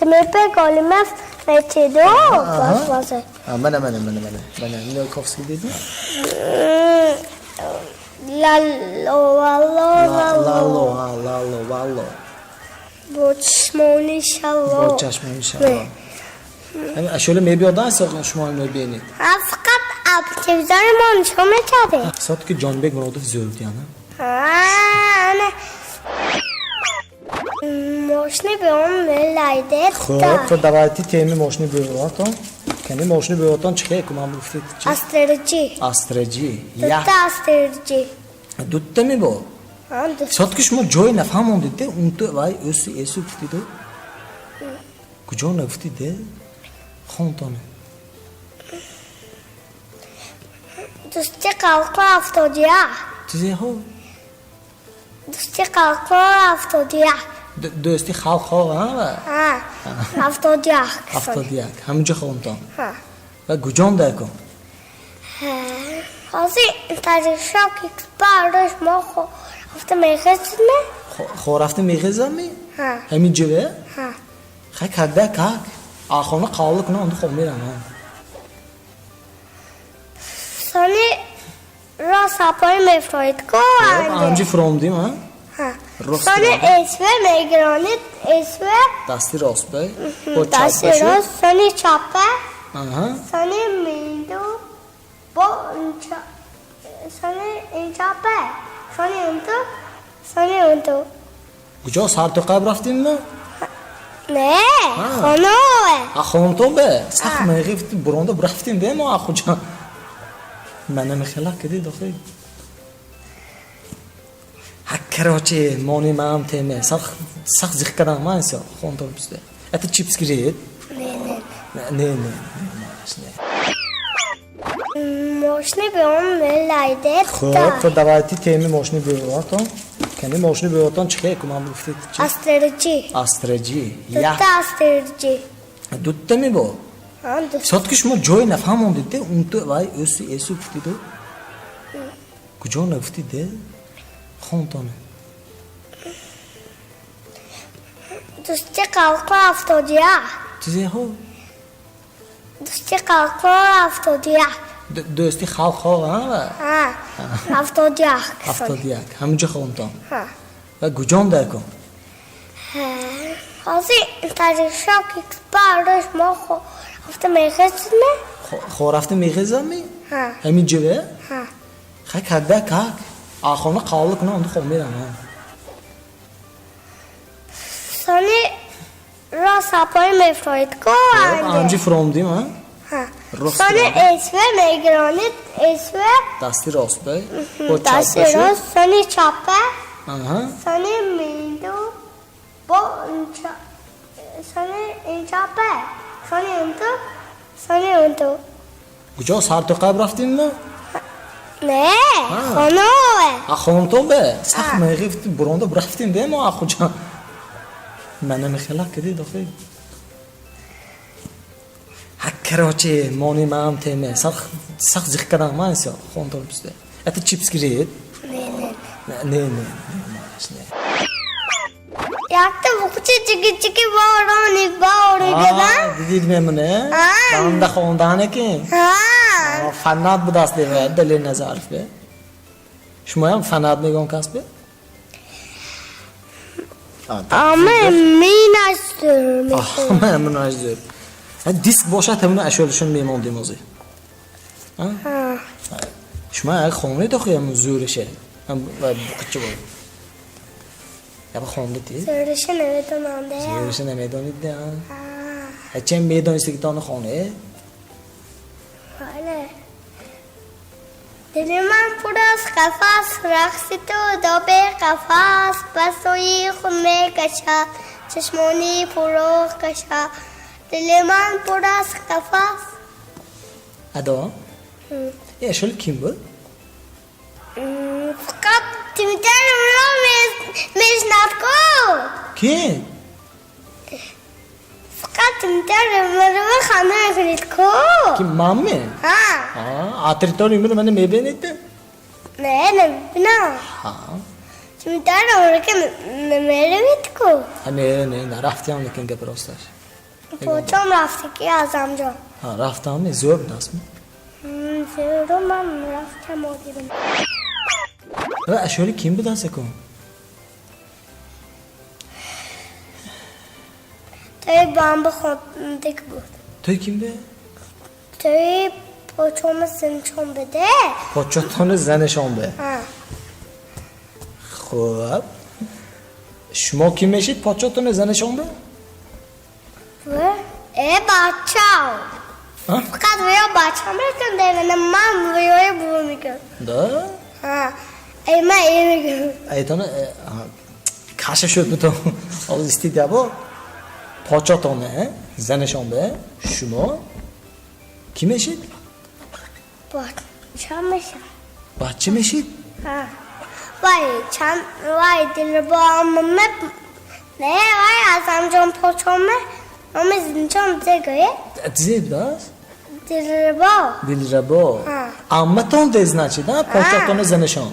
Дмитрий Голимов мечиду боз. Мана, мана, мана, мана, мана, Милковский деди. Лало, вало, Лало. Лало. Ҳа, лало, вало. Бо чишмони шало. Бо чашмони шало. Ҳамин ашёла мебиёдан, шумо мебинед. Ҳа, фақат аб телевизори мо нишон мекардем. Соат ки Ҷонибек Муродов зӯр яна. Ана мошини ба он мелайдед. Хуб, то давайте теми мошини бӯватон. Кани, мошини бӯватон чӣ хел куман гуфтед чи? Астерҷи. Астраҷи. Як. Дутта астерҷи. Дутта мебо? Ҳа, дутта. Соат ки шумо ҷой нафаҳмондед, де, унту вай өсу эсу гуфтиду. Куҷо нагуфтид, де? Хонтоне. Дӯсти қалқо 71. Чизеҳо? Дӯсти қалқо 71. Дӯсти халқҳо, ҳа? Ҳа, 71. 71. Ҳаминҷо хонтон. Ҳа. Ва гуҷонда кун? Ҳозир таҷришо ки барош мо рафта мехезме? Хо, рафта мехезами? Ҳа. Ҳамин ҷиве? Ҳа. Хай, когда как? Ахона қавл кунам, онда хоб мерам. Сони рост ҳапои мефроид ко. Анҷи фромдим, ҳа? Ҳа. Рост. Сони СВ мегиронид, СВ. Дасти рост бе. Бо дасти чапа шуд. Рост, сони чапа. Аҳа. Сони минду бо инча, сони инчапа, сони унту, сони унту. Куҷо сартоқаб рафтим мо? Не. Ҳа. Хонове. А хонто бе. Сахт мегифт буронда рафтим де мо ахуҷа. Мана мехела киди дохи. Ҳа, короче, мони маам теме. Сахт сахт зиқ кардам ман исо хонто бизде. Это чипс гиред? Не, не. Не, не, не. Мошини ба он мелайдед. Хуб, то давайте теми мошини бӯватон. Кани, мошини бӯватон чӣ хел куман гуфтед чи? Астерҷи. Астраҷи. Як. Дутта астерҷи. Дутта мебо? Ҳа, дутта. Соат ки шумо ҷой нафаҳмондед, де, унту вай өсу эсу гуфтиду. Куҷо нагуфтид, де? Хонтоне. Дӯсти қалқо 71. Чизеҳо? Дӯсти қалқо 71. Дӯсти халқҳо, ҳа? Ҳа, 71. 71. Ҳаминҷо хонтон. Ҳа. Ва гуҷонда кун? Ҳа, ҳозир таҷришо ки барош мо рафта мехезме? Хо, рафта мехезами? Ҳа. Ҳамин ҷиве? Ҳа. Хай, когда как? Ахона қавл кунам, онда хоб мерам. Сони рост ҳапои мефроид ко. Анҷи фромдим, ҳа? Ҳа. Рост. Сони СВ мегиронид, СВ. Дасти рост бе. Бо дасти чапа шуд. Рост, сони чапа. Аҳа. Сони минду бо инча, сони инчапа, сони унту, сони унту. Куҷо сартоқаб рафтим мо? Не. Хонове. А хонто бе. Сахт мегифт буронда рафтим де мо ахуҷа. Мана мехела киди дохи. Ҳа, короче, мони маам теме. Сахт сахт зиқ кардам ман исо хонто бизде. Это чипс гиред? Не, не. Не, не, не. Якта бухчи чики чики борони боригадан. Дидид мемоне? А. Банда хондане ки? Ҳа. Фанат будаст дева Далер Назаров бе. Шумоям фанат мегон кас бе? Ама минастур. Ман зӯр. Диск бошад, ҳамина ашёлашон мемондем озӣ. Ҳа. Шумо як хонед охи, ҳам зӯрише. Ҳам буқичи бо. Яба хонда ти? Зӯриша намедонам де. Зӯрише намедонид де. Ҳа. Ҳа, чем медонисти ки тона хоне? Бале. Дили ман пур аз қафас, рақси ту доби қафас, ба сӯи худ мекашад, чашмони пурох кашад. Дили ман пур аз қафас. Адо? Э, ашёли ким буд? Фақат Тимитаримро мешнад ку. Ким? Фақат Тимитаримро ханда мекунед ку. Ки мамме? Ҳа. А, территория миро мана мебинед? Не, намебинам. Ҳа. Тимитаримро ки намеравед ку. Не, не, нарафтиам, лекин гап росташ. Почом рафтагӣ Аъзамҷон. Рафтам, зӯр будастми? Зӯру ман рафтам одирам. Ашёри ким будаст акун? Тӯи бамба хондик буд. Тӯи ким бе? Тӯи почоми зинчон биде. Почотони занашон бе. Хуб, шумо ким мешид почотони занашон бе? Э, бачао. Фақат веё бача мекун, девена ман веёи бу мекун. Да? Эй, ман э мекун. Айтона каша шуд бутон. Ҳозир истид ябо. Почотони занашон бе шумо кӣ мешид? Бача мешам. Бача мешид? Вай, чанд вай дилбо амме не, вай Аъзамҷон почоме номи зинчон зегӯе? Зе будааст? Дилрабо. Дилрабо. Амматон де, значит, а почотони занашон.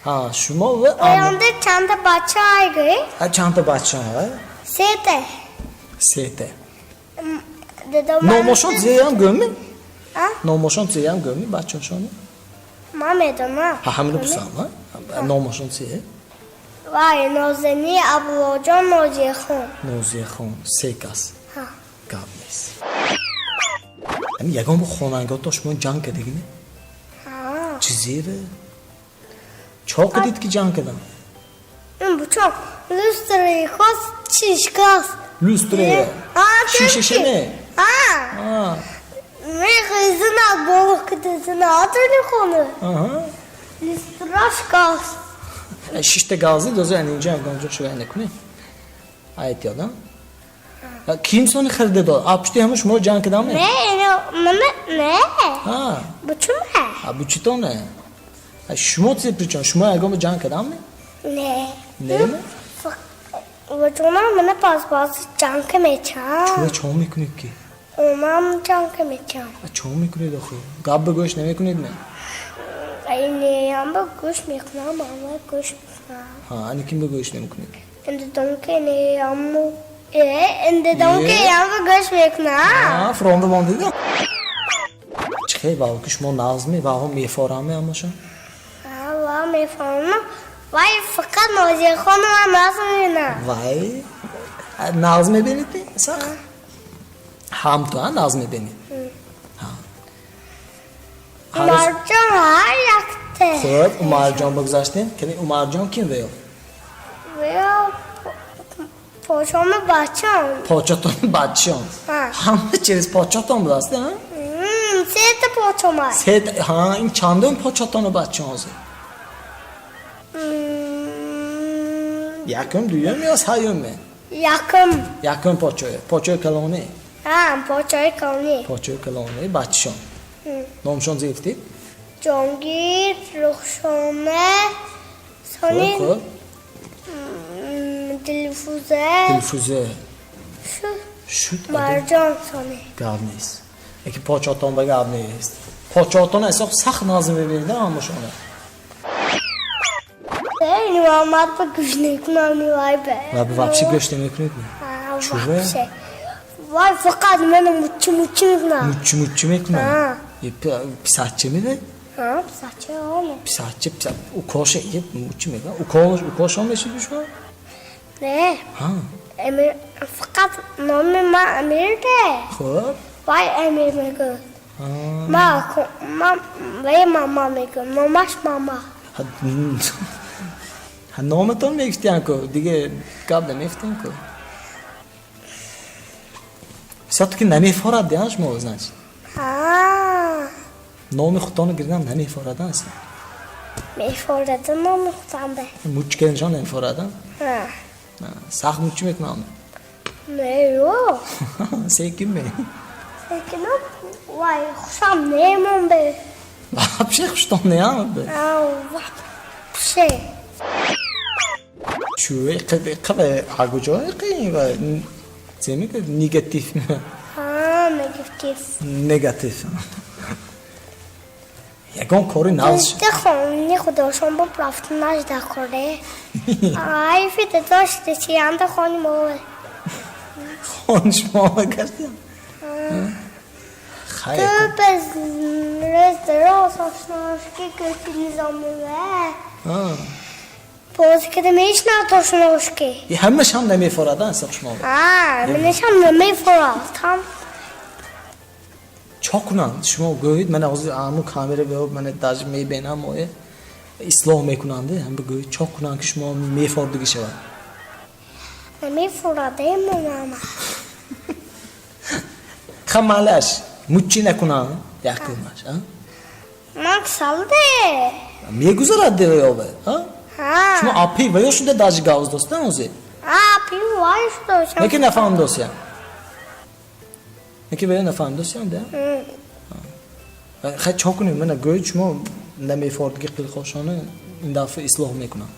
Ҳа, шумо ва оянда чанда бача айгӯе? Чандта бача? Сета. Сета. Номошон зеям гӯми? Номошон зеям гӯми бачаҳошони? Ман медонам. Ҳа, ҳамино пурсам, номошон зе? Вай, Нозани, Абдуллоҷон, Нозияхон. Нозияхон, се кас. Гап нест. Ами ягон бо хонангото шумо ҷанг кардагӣ не? Чӣ зере? Чо кардид, ки ҷанг кардам? Бучон люстраи хост чишкаст. Люстре? Шишаша не? Мехезина боло кидезина атони хона. Люстра шикаст. Шишта гази доза инҷа ягон ҷо шува накунед. Айт ёдам. Ким сони харида дод? А пушти ҳама шумо ҷанг кардам не? Не, не, не. Бучуме. А бучитоне. Шумо чи причем? Шумо ягон ҷанг кардам не? Не. Не? Бучума мана пас-пас ҷанг мечам. Чӯ, чо мекунед ки? Омам ҷанг мечам. Чо мекунед охи? Гап ба гӯш намекунед не? Ай, не, ам ба гӯш мекунам, ама гӯш мекунам. Ҳа, ани ким ба гӯш намекунед? Инда ки не, аму э, инда ки ам ба гӯш мекунам. Фронда мондида. Чӣ хел вао ки шумо нағз ме, вао мефораме ҳамаша? Ва мефорам. Вай, фақат Нозияхонама нағз мебинам. Вай, нағз мебинед сахт? Ҳам ту нағз мебинед? Умарҷон ҳар якте. Хуб, Умарҷон ба гузаштем. Кани, Умарҷон ким веё? Веё почоми бачам. Почотони бачам. Ҳама через почотон будааст, а? Сета почома. Сета. Ҳа, ин чандум почотони бачам ҳозир? Якум, дуюм ё сеюме? Якум. Якум почое. Почои калоне. Ҳа, почои калоне. Почои калоне бачашон. Номшон зифтид? Ҷонгир, Рухшона, сони Дилфуза. Дилфуза. Шуд. Шуд. Марҷон сони. Гап нест. Яки почотон ба гап нест. Почотон ҳисоб сахт нағз мебинед ҳамашона. Омад ба гӯш намекунам вай бе. Ва вообще гӯш намекунед? Чӯ? Вай фақат мана муччи муччи мекунам. Муччи муччи мекунам? Писача меве? Писача оме. Писача, укоша муччи мекунам. Укош, укошон мешид шумо? Не. Эмир, фақат номи ман Амир де. Хуб. Вай Амир мегӯяд. Ма ма вай мама мегӯяд. Номаш мама. Номатон мегуфтиям ку, диге гап намегуфтем ку. Всё-таки намефорад диан шумо, значит. Номи худтонро гирдам намефорад асло. Мефорад номи худам бе. Муччи кардашон намефорад? Сахт муччи мекунам. Не, ё. Секин ме. Секин вай хушам немон бе. Вообще хуштон неам бе. Вообще. Чӯ, қабе агуҷо қи ва зе мегӯяд негатив. Ҳа, негатив. Негатив. Ягон кори нағз. Хони худошон бо рафтанаш дар коре. Ай, фита доште чиянда хони мо. Хонишмо гаштиям. Хай. Ту без рӯз дароз ошношки гӯшти низомиве. Боз када мешнад ошношки. И ҳамаш ҳам намефорад, ҳисоб шумо. А, манашам намефорад. Ҳам Чо кунанд? Шумо гӯед, мана ҳозир аму камера бео, мана даже мебинам, ое ислоҳ мекунанд, ҳам бигӯед, чо кунанд, ки шумо мефордагӣ шавад? Намефорад, мамама. Ха, малаш, муччи накунанд, якумаш, а? Ман касалде. Мегузарад девоёве, а? Ҳа. Шумо апи ваё шуда даже гавз доста ҳозир. А, пи вай шудо. Неки нафаҳмдосиям. Неки ваё нафаҳмдосиям, да? Хай, чо кунем, мана гӯед, шумо намефордагӣ қилқошона ин дафъа ислоҳ мекунам.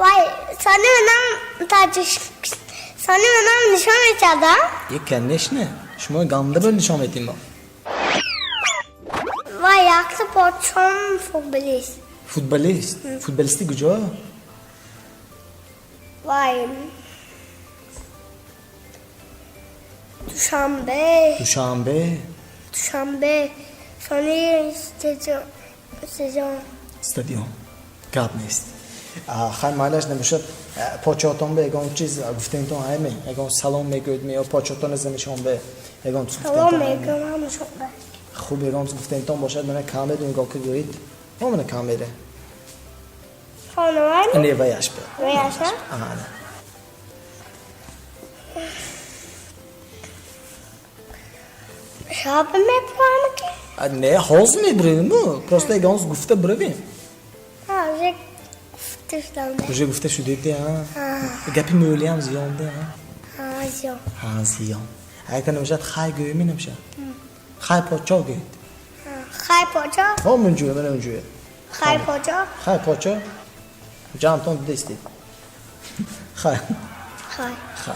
Вай, сони манам таҷик, сони манам нишон мечада? Е, конечно, шумо ганда бо нишон метим мо. Вай, якта подшом футболист. Футболист? Футболисти куҷо? Вай, Душанбе. Душанбе. Душанбе. Сони стадион, стадион. Стадион. Гап нест. Хай, майлаш набошад, почотон бе ягон чиз гуфтентон ҳайме, ягон салом мегӯед ме ё почотон занишон бе ягон чиз Салом гуфтентон ҳайме? мегӯям ҳамашон бе. Хуб, ягон чиз гуфтентон бошад, мана камера нигоҳ ки, гӯед. О, мана камера. Хонавай? Не, ваяш бе. Ваяша? Ана. Шаб мепурам ки? Не, ҳозир мебурем, просто ягон чиз гуфта буравем. А, уже гуфта шудам. Уже гуфта шудед, а? Гапи мӯлиам зиён де, а? А, зиён. Ҳа, зиён. Агар намешад, хай гӯем, намешад. Хай, почо гӯед. Хай, почо. Ҳо, мунҷӯя, мана унҷӯя. Хай, почо. Хай, почо. Ҷамътон дидистед. Хай. Хай. Хай.